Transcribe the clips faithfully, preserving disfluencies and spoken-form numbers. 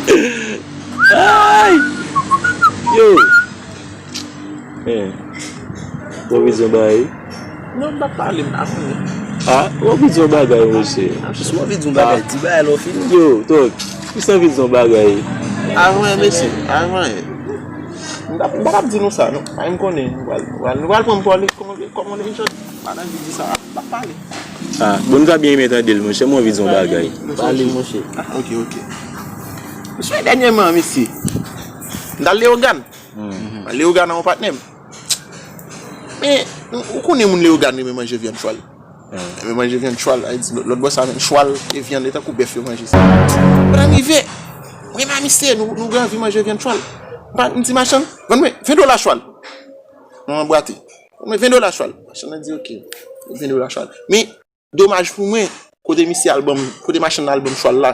Ay! Yo! Eh, w ap di yon bagay? Non, m pa pale, m pa konnen. Ah, w ap di yon bagay, mesye. Si w ap di yon bagay, di bagay lè w fini. Yo, Tok, misye anvi di yon bagay. Avan, mesye, avan. M pa, m pa t ap di nou sa, non. Ay, m konnen, nou pral, nou pral, nou pral pran m pou ale kòman, kòman lè jòt. Madan di sa, m pa pale. Ah, bon, m ta byen renmen tande l, monchè, mwen anvi di yon bagay. Pale, monchè. Ah, ok, ok. Mesye, dènyèman, mesye, m t al Leyogàn. Leyogàn a yon patnè m. Men, ou konnen moun Leyogàn renmen manje vyann chwal. Renmen manje vyann chwal, sa vle di lòt, lòt bò sa, vyann chwal e vyann, e tankou bèf yo manje sa. Pandan m rive, mwen menm misye, nou, nou gen anvi manje vyann chwal. M pa, m di machann, vann mwen ven dola chwal. Mwen anbwate. Mwen ven dola chwal. Machann nan di, ok, ven dola chwal. Men, domaj pou mwen, kote misye al ban m, kote machann nan al ban m chwal la,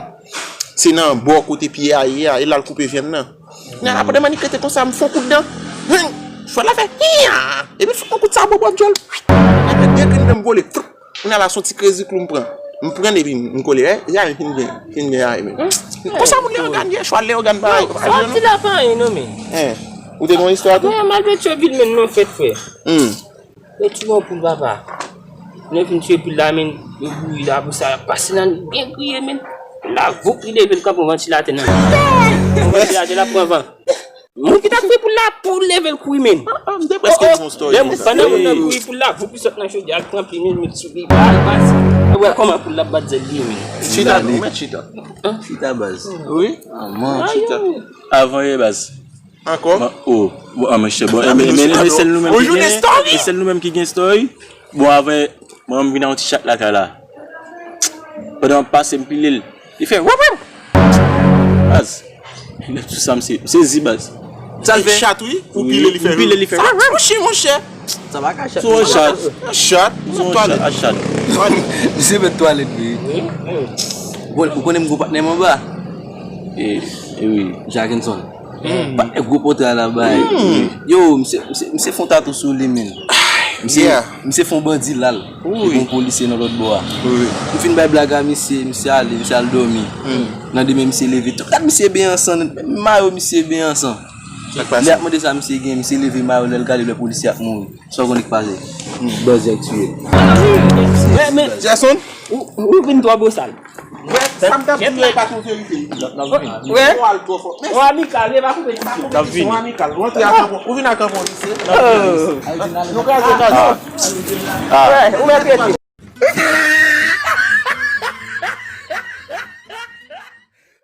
se nan bò kote pye a ye a, e l al koupe vyann nan. Kounye a la, pandan m annik rete konsa, m fè yon kout dan. Heng! Chwal la fè hiya! Epi l fè yon kout sa bò bò dyòl. Epi de grenn dan m vole. Kounye a la, se yon ti krezi klou m pran. M pran epi m kole. Eh, ya, men fin gen, fin gen ya, men. Konsa moun Leyogàn ye, chwal Leyogàn pa. Non, sa w ap di la pa anyen, non, men. Eh, ou te gen yon istwa tou? Mwen, m al Petyonvil, men, non, fèt, frè. Hmm. Yo tiye yon poul, papa. Lè yo fin tiye poul la, men, yo bouyi l, apre sa, y ap pase nan li byen griye, men. Poul la, voup, li leve, l kanpe yon vantilatè nan men. Yon vantilatè, l ap pran van. Moun ki t ap fè poul la, poul leve, l kouri, men. Ah, ah, m te prèske di yon story konsa. Pandan moun nan kouri, poul la, voup, li sot nan chodyè, l pran pye, men, met sou li, ba, l pase. Ou wè kòman poul la ap bat zèl li, men. Chita, non, men chita. Chita, baz. Wi. Aman. Chita. Avan ye, baz. Ankò? Bon, oh, bon, ah, monchè, bon, men, men, men, sèl nou menm ki gen, se sèl nou menm ki gen story. Bon, avan, mwen, m vin nan yon ti chat lakay la. Pandan m pase, m pile l. Li fè, wap, wap. Baz. Lè tou sa, m se, m sezi, baz. Sa l fè? Chat, wi. Ou pile, li fè. Ou pile, li fè. Sa touche, monchè. Sa pa ka chat. Se yon chat. Yon chat. Se yon chat, a chat. Misye mèt twalèt, wi. Bon, ou konnen m gwo patnè m anba? E, e wi. Jackinson. Patnè gwo pòtre a la bay. Yo, misye, misye, misye fè yon tatou sou li, men. Misye, misye fè yon bandi la l. Li gen yon polisye nan lòt bò a. M fin bay blag a misye, misye ale, misye al dòmi. Nan demen, misye leve. Tout, gad misye ben ansan, menm mayo misye ben ansan. Lè y ap mande sa misye gen, misye leve mayo, lè l gade lè polisye ap mouri. Sa w konnen k pase? Baz, nèg tiye l. Men, men, Jason, ou, ou vin twò bosal. Wè, sa m t ap di w yo pa t yon verite. Wè, w amikal, e pa koupe. N ap vini. W amikal. W antre ak kanpon. Ou vin ak kanpon, misye. Nou kraze kay. Wè, ou mèt rete.